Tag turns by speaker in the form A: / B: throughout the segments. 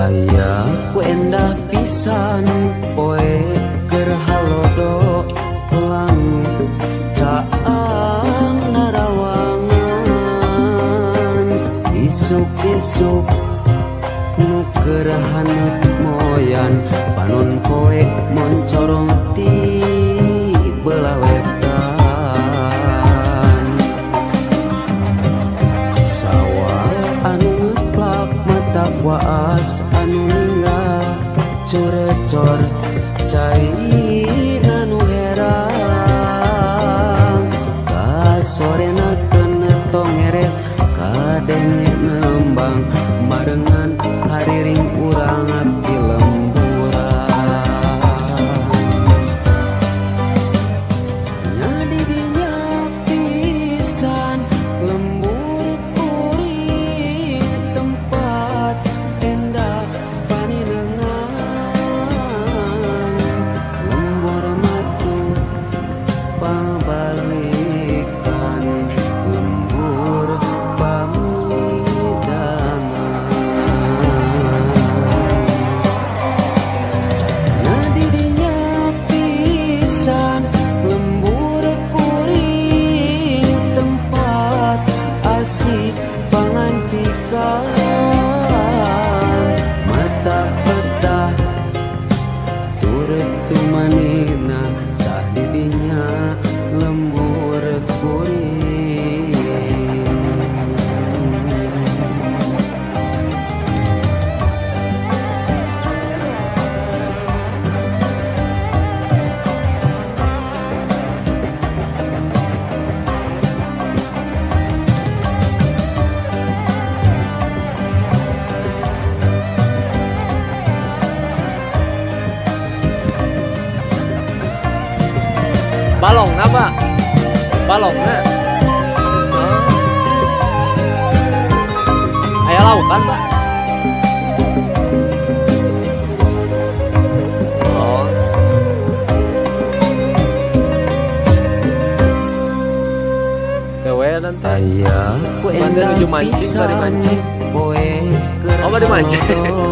A: Aya ku endah pisan poe keur halodo langit caang narawangan isuk-isuk nu keur haneut moyan panon poe moncorong ti belah wetan sawah anu ngeplak mata waas anu ninggal corecor cai anu herang kasorena keuna tongeret kadenge nembang barengan hariring urang di lemburan nyadi dinya pisan lembur kuring tempat endah paninengan lembur matu pabalikan lembur pamidangan nyadi dinya pisan lembur kuring tempat asik pangancikan mata petah turut tumanina tah didinya lembur kuring.
B: Balong na Pak, balong na. Oh. Aya laukan Pak. Oh. Teu we nanti.
A: Aya ku
B: Sebentar
A: endah
B: nuju mancing, bari
A: pisan
B: mancing.
A: poe keur
B: Oh, bari mancing.
A: halodo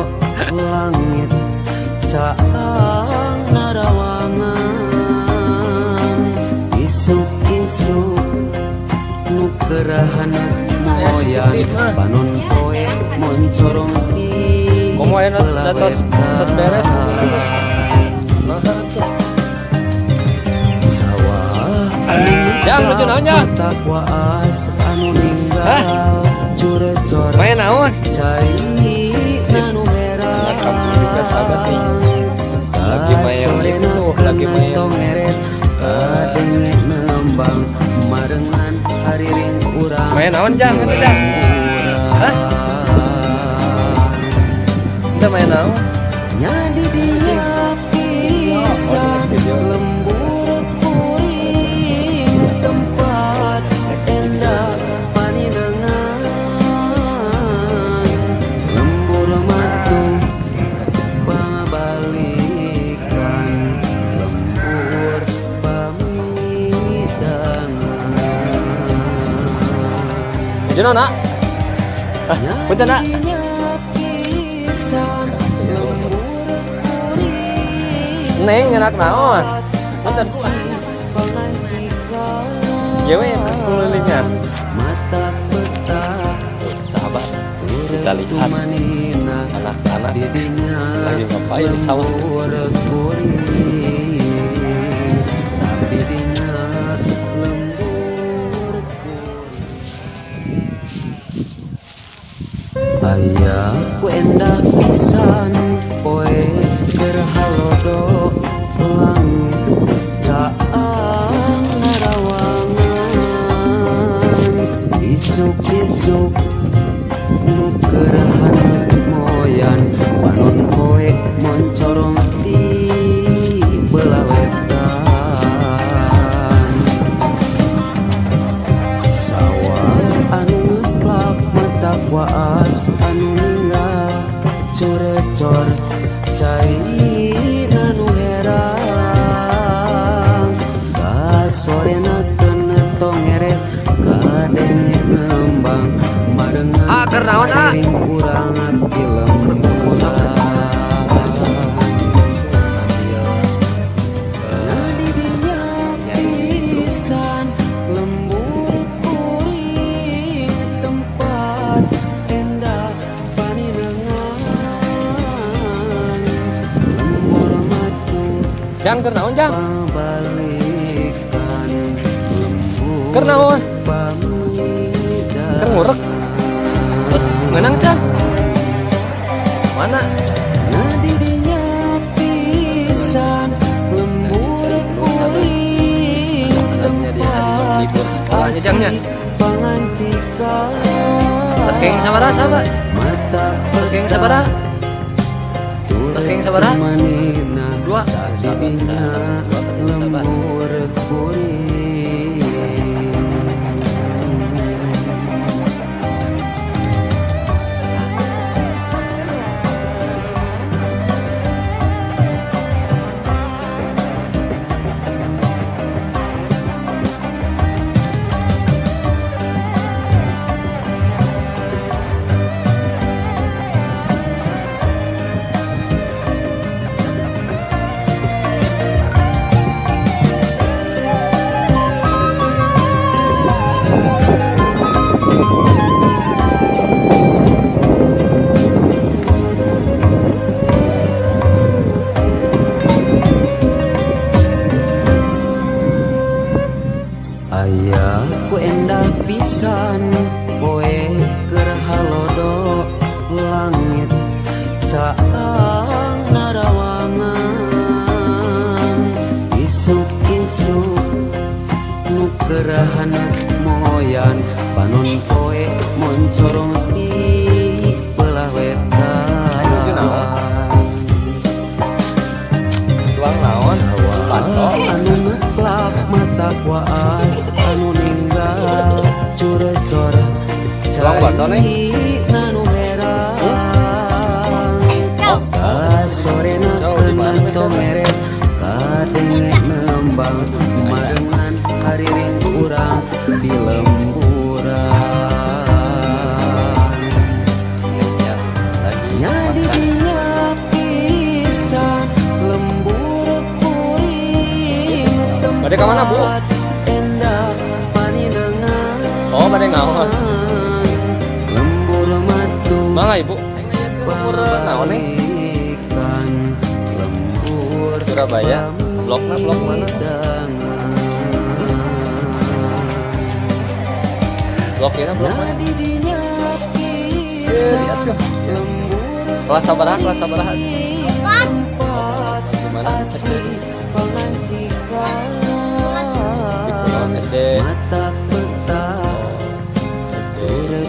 A: langit caang narawangan isuk-isuk nu keur haneut
B: Aya
A: moyan
B: CCTV mah.
A: panon poe moncorong ti
B: Komo aya nu
A: belah
B: da tos tos beres
A: wetan.
B: Nah, atuh.
A: Sawah anu
B: Jang, nuju naon, Jang?
A: mata waas anu ninggal curecor
B: Main naon?
A: cai anu herang
B: Anak kampung juga sahabat nih. Lagi main itu tuh, lagi main.
A: Tongeret kadenge nembang marengan hariring urang
B: Main naon, Jang? Eta, Jang? Hah? Kita main naon?
A: Nyadi dinya pisan lembur kuring tempat endah paninengan lembur matu pabalikan lembur pamidangan.
B: Nuju naon, Nak? Hah, punten, Nak. Neng ngenak naon? Punten, Bu. Jewe yang kelilingan.
A: Mata petah
B: Sahabat, kita lihat anak-anak lagi ngapain di sawah.
A: Aya ku endah pisan poe keur halodo langit caang narawangan isuk-isuk nu keur haneut moyan panon poe moncorong ti belah wetan sawah anu ngeplak mata waas anu ninggal curecor cai anu herang kasorena keuna tongeret kadenge nembang barengan
B: Ah, keur naon, ah?
A: hariring urang di lemburan.
B: Jang keur naon jang? Keur naon? Keur ngurek. Terus ngeunang can? Mana? Anak-anaknya di hari libur sekolahnya jangnya. Terus kenging sabaraha sahabat? Terus kenging sabaraha? Terus kenging sabaraha? Dua. Sahabat, dua ketiga sahabat.
A: Ku endah pisan poe keur halodo langit caang narawangan isuk-isuk nu keur haneut moyan panon poe moncorong di belah wetan.
B: Tuang naon? Baso
A: anu ngeplak mata kuas anu ninggal curecor cai nanu herang sorena kena tongeret kadenge nembang marengan hariring urang di lemburan nyadinya pisan lembur kuring.
B: Bade ka mana, Bu? Oh, bade ngaos. Mangga, Ibu. Lembur naon nih? Surabaya. Blokna blok mana? Bloknya blok mana? Lihat tuh. Kelas sabaraha? Kelas sabaraha? Gimana? SD. Di Kulon SD. SD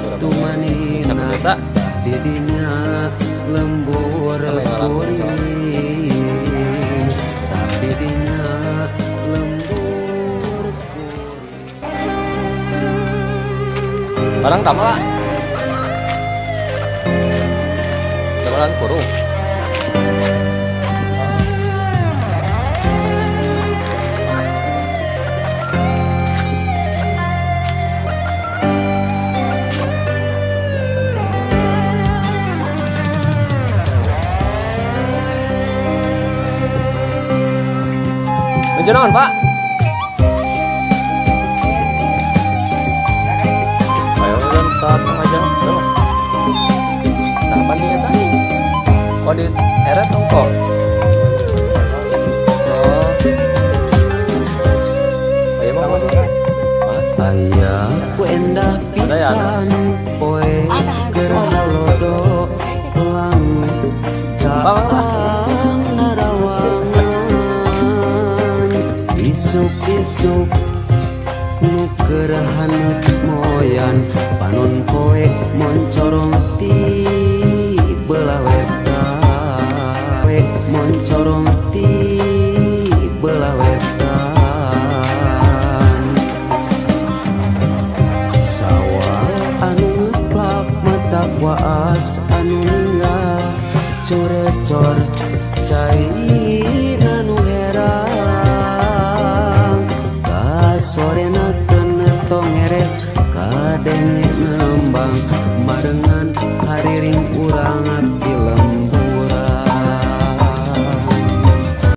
B: Surabaya. Sampai desa.
A: Didinya lembur kuring tapi dinya lembur kuring.
B: Barang tamala. Tamalan kurung. Nuju naon, Pak? Ayo kan setengah jam berapa? Nah, bandingnya tadi. Oh, di eret ongkol. Oh. Ayo mau
A: Ayah ku endah pisan poe keur halodo langit caang narawangan isuk-isuk nu keur haneut moyan panon poe moncorong ti belah wetan poe moncorong ti belah wetan sawah anu ngeplak mata waas anu ninggal curecor cai.